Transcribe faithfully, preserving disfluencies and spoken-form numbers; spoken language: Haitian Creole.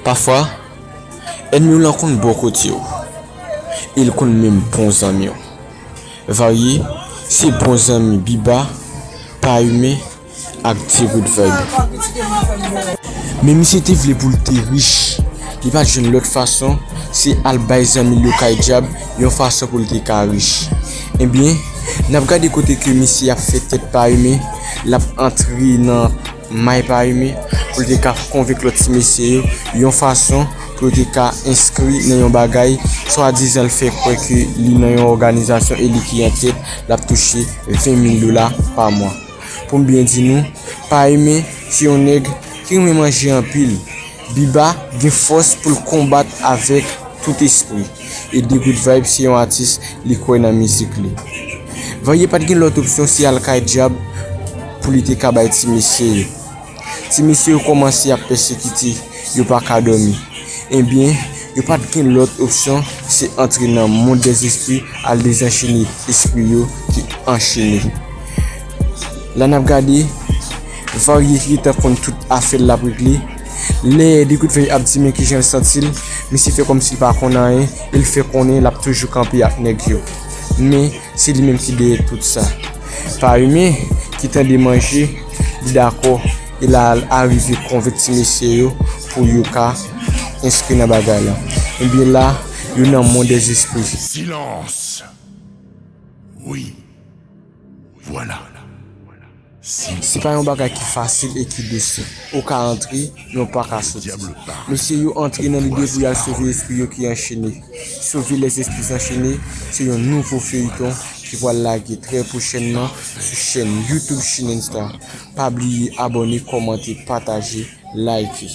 Pafwa, ènmi w lan konn bò kote w, e l konn menm bon zanmi w. Varye, se bon zanmi Biba, Payhume ak The Good Vibe. Men misye te vle pou l te rich, li pa t jwenn lòt fason, se al bay zanmi l yo kay dyab, yon fason pou l te ka rich. Ebyen, n ap gade kote ke misye ap fè tèt Payhume, l ap antre nan may Payhume pou l te ka konvenk lòt ti mesye yo, yon fason pou yo te ka enskri nan yon bagay, swadizan l fè kwè ke li nan yon òganizasyon e li ki antèt, l ap touche ven mil dola pa mwa. Pou m byen di nou, Payhume se yon nèg ki renmen manje anpil. Biba gen fòs pou l konbat avèk tout espri. E The Good Vibe se yon atis, li kwè nan mizik li. Varye pa t gen lòt opsyon, se al kay dyab pou li te ka bay ti mesye yo. Ti mesye yo kòmanse ap pèsekite, yo pa ka dòmi. Ebyen, yo pa t gen lòt opsyon, se antre nan mond dèzespri, al dezanchene espri yo ki anchene. La n ap gade, Varye ki gentan konn tout afè l l ap regle. Lè The Good Vibe ap di men kijan l santi l, misye fè kòmsi l pa konn anyen, e l fè konnen l ap toujou kanpe ak nèg yo. Men, se li menm ki dèyè tout sa. Payhume, ki tande manje, li dakò, e l al arive konvenk ti mesye yo pou yo ka enskri nan bagay la. Ebyen la, yo nan mond dèzespri. Silence. Oui. Voilà. Se pa yon bagay ki fasil e ki dous. Ou ka antre, men ou pa ka soti. Mesye yo antre nan lide pou y al sove espri yo ki anchene. Sove lèzespri anchene, se yon nouvo feyton ki pral lage trè pwochènman sou chèn YouTube Chinen Star. Pa bliye abòne, kòmante, pataje, like.